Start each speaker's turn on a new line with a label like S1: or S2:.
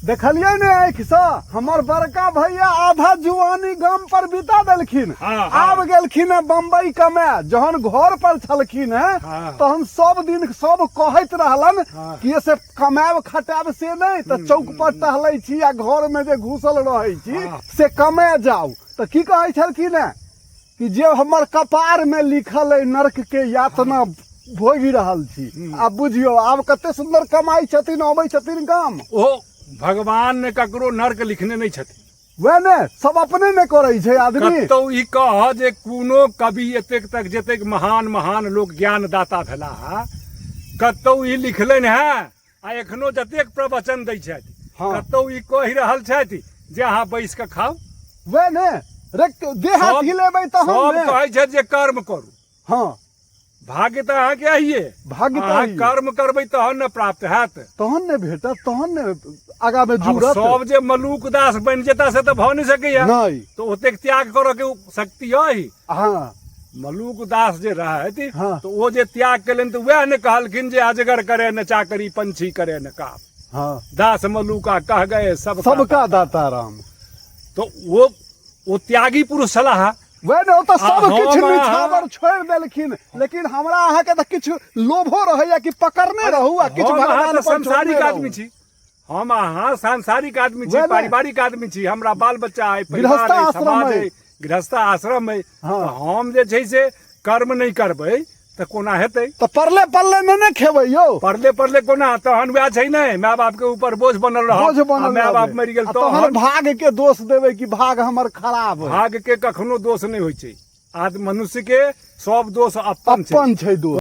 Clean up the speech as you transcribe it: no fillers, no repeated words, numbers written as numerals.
S1: देखलियै ने आँखिसँ, हमर बड़का भैया आधा जुआनी गाम पर बिता देलखिन।
S2: हाँ।
S1: आब गेलखिन हेँ बम्बई कमाए। जहन घर पर छलखिन हेँ तहन सब दिन सब कहैत रहलन कि से कमायब खटायब से नहि, तऽ चौक पर टहलै छी आ घरमे जे घुसल रहै छी से कमाए जाउ। तऽ की कहै छलखिन हेँ कि जे हमर कपार में लिखल अइ नर्क के यातना भोगि रहल छी। आब बुझियौ, आब कते सुन्दर कमाइ छथिन, अबै छथिन गाम।
S2: ओ भगवान ने ककरो नर्क लिखने नहि छथिन।
S1: वएह ने, सब अपने ने करै छै आदमी।
S2: कतौ ई कह जे कोनो कवि एतेक तक जतेक महान महान लोक ज्ञानदाता भेलाह, कतौ ई लिखलनि हेँ, आ एखनो जतेक प्रवचन दै छथि, कतौ ई कहि रहल छथि जे अहाँ बैस कऽ खाउ?
S1: वएह ने रे, देह हाथ हिलेबै तहन
S2: सब
S1: ने।
S2: कहै छथि जे कर्म करू। भाग्य तऽ अहाँके अहिये।
S1: भाग्य तऽ
S2: अहाँ
S1: अहिये।
S2: कर्म करबै तहन ने प्राप्त हैत,
S1: तहन ने भेटत, तहन ने आगाँ मे
S2: आब
S1: जुड़त।
S2: सब जे मलूक दास बनि जेता से तऽ भऽ नहि सकैया।
S1: नहि।
S2: तऽ ओतेक त्याग करऽ के शक्ति अहि? मलूक दास जे रहथि, तऽ ओ जे त्याग केलनि, तऽ वएह ने कहलखिन जे अजगर करे न चाकरी, पंछी करे न काम, दास मलूका कह गए सब
S1: सबका दाता राम।
S2: तऽ ओ त्यागी पुरुष छलाह।
S1: वएह ने, ओ तऽ
S2: आ
S1: सब
S2: हम
S1: किछु
S2: अहाँ
S1: निछावर छोड़ि देलखिन, लेकिन हमरा अहाँके तऽ किछु लोभो रहैया कि पकड़ने रहू आ किछु
S2: हम अहाँ
S1: भगवान
S2: तऽ
S1: पर छोड़ने
S2: सांसारिक
S1: रहू।
S2: आदमी छी, हम अहाँ सांसारिक आदमी छी,
S1: वएह ने।
S2: पारिवारिक आदमी छी, हमरा बाल बच्चा अइ, परिवार
S1: गृहस्थ
S2: अइ,
S1: आश्रम
S2: समाज
S1: अइ।
S2: अइ, गृहस्थ आश्रम अइ।
S1: तऽ
S2: हम जे छै से कर्म नहि करबै तऽ कोना हेतै?
S1: तऽ परले परले नहि ने खेबै यौ।
S2: परले परले कोना? तहन वएह छै ने, माय बाप के ऊपर बोझ बनल रहत।
S1: बोझ बनल
S2: आ माय बाप
S1: रहबै।
S2: मरि गेल
S1: आ तहन
S2: तहन
S1: भाग के दोष देबै कि भाग हमर खराब अइ।
S2: भाग के कखनो दोष नहि होइ छै। आद मनुष्य के सब दोष अपन छै।
S1: अपन छै दोष।